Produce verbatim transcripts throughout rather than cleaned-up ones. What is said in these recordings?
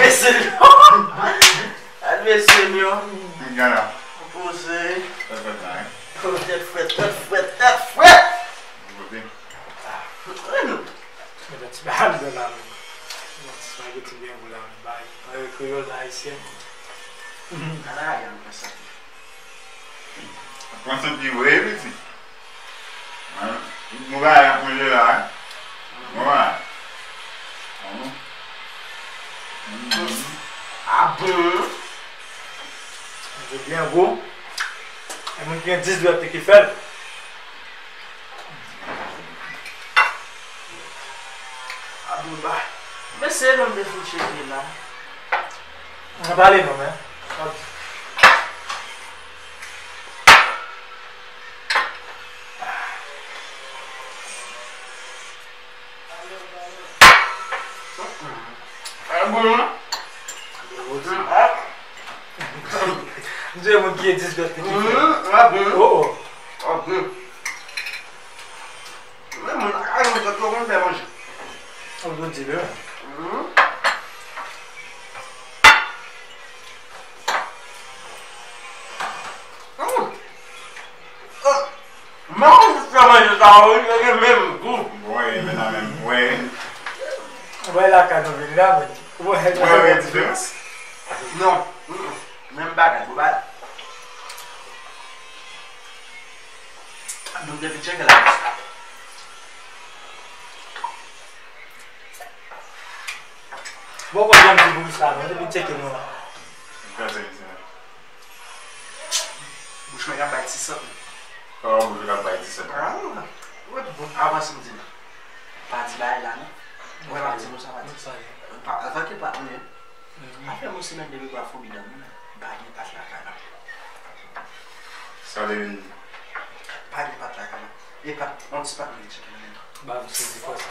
Mesye, al mesye m yo. Gana. Poze. Tèt frèt la, hein? Tèt frèt, tèt frèt, tèt frèt. Poze. Mete ti bagay anndan la, men. Yon ti spaghetti byen gou la, men. Bagay kreyòl, ayisyen. Ala, y ap fè sa. Pran santi vre, pitit. Hein? Tout moun bagay ap manje la, hein? Bon bagay. Bon. Mm. Ah bon? Manje byen gou. E moun ki gen dis dwèt ki fè l. Abouba. Mesye, non, m te fin tcheke la. Mwen pale non, men. Abouba. M di moun ki egziste ki fè. Oh, oh. Men moun ak nou zòt yo konn fè manje. Ou dwe di vre. Mhm. Mm. Oh. Mwen konn fè manje sa yo, li gen menm gou. Wi, men nan menm, wi. Wi, lakay nou vin la, men. Wi, wi, gen diferans. Non. Mm-mm. Menm bagay, bò bagay. Nou depi tcheke la. Bon, kon janm di bouch la, non, depi tcheke nou la. Gade, misye. Bouch mwen k ap bay ti sant. Oh, bouch mwen k ap bay ti sant. Ah, wi, bon, avanse m di nou. Pa di bagay la, non. Mwen pa di nou sa, pa di. Pa, antanke patnè, afè m yon semèn depi m pa foumi dan m, wi. Pa gen pat lakay la. Sa vle di? Pa gen pat lakay la. E pat, yon ti pat mwen tcheke nan men nou. Ba m sezi konsa.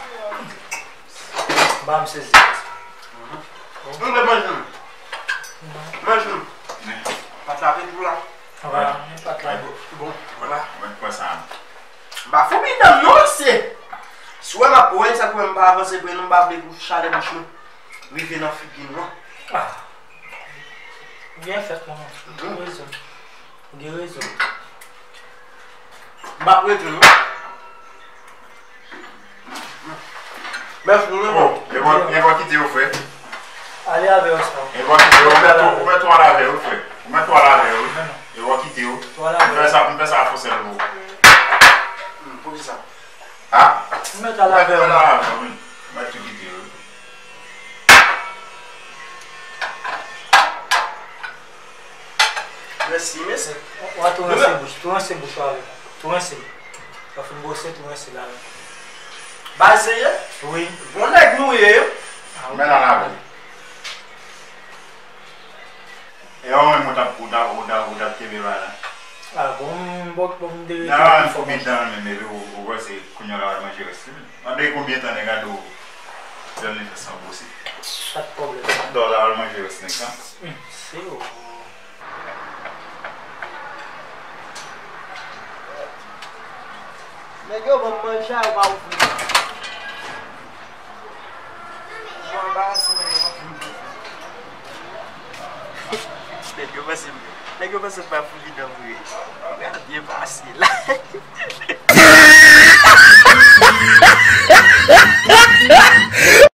Ba m sezi konsa. Mhm. Mwen manje m. Manje m. Pat la ret pou la. Bon, bon. Mwen pran sa. M pa foumi dan m non, mesye. Si w wè m ap wè, sa k fè m pa avanse pre nou, m pa vle pou chalè bouch nou rive nan figi nou an. Ah. Byen fèt, manman. Ou gen rezon. Ou gen rezon. M ap rete, non. Mèsi, non. Oh, e bò, e bò kite yo, frè. Ale avè yo, sa. E bò kite yo, ou mèt, ou mèt twal avè yo, frè. Ou mèt twal avè yo, wi. E bò kite yo. Twal avè yo. M fè sa, m fè sa pou sèl ou. Hmm, poukisa? Ah? Ou mèt al avè yo. Ou mèt al avè yo, wi. Ou mèt tou kite yo. Mèsi, mèsi. W a tou rense bouch, tou rense bouch ou avè l. Tou rense l. W a fin bwose, tou rense l avè l. Ba l seye? Wi. Bon nèg nou ye. Ah, men la lavi. E yon menm ou t ap, ou t ap, ou t ap, ou t ap kenbe bay la. Ah, bon, m bòk, bon, m de. Nan, m fò met dan menm, epi ou, ou wè se kounye a la manje rès li. Mande konbyen tan nèg a di w, dan li fè san bwose. Sa k pwoblèm nan? Dòla al manje rès nèg la. Hmm, se ou. Nèg yo ban m manje a, yo pa ouvri. Mwen anbarase, nèg yo pa ouvri. Nèg yo panse, nèg yo panse m pa founi dan vre. Gad byen pase la.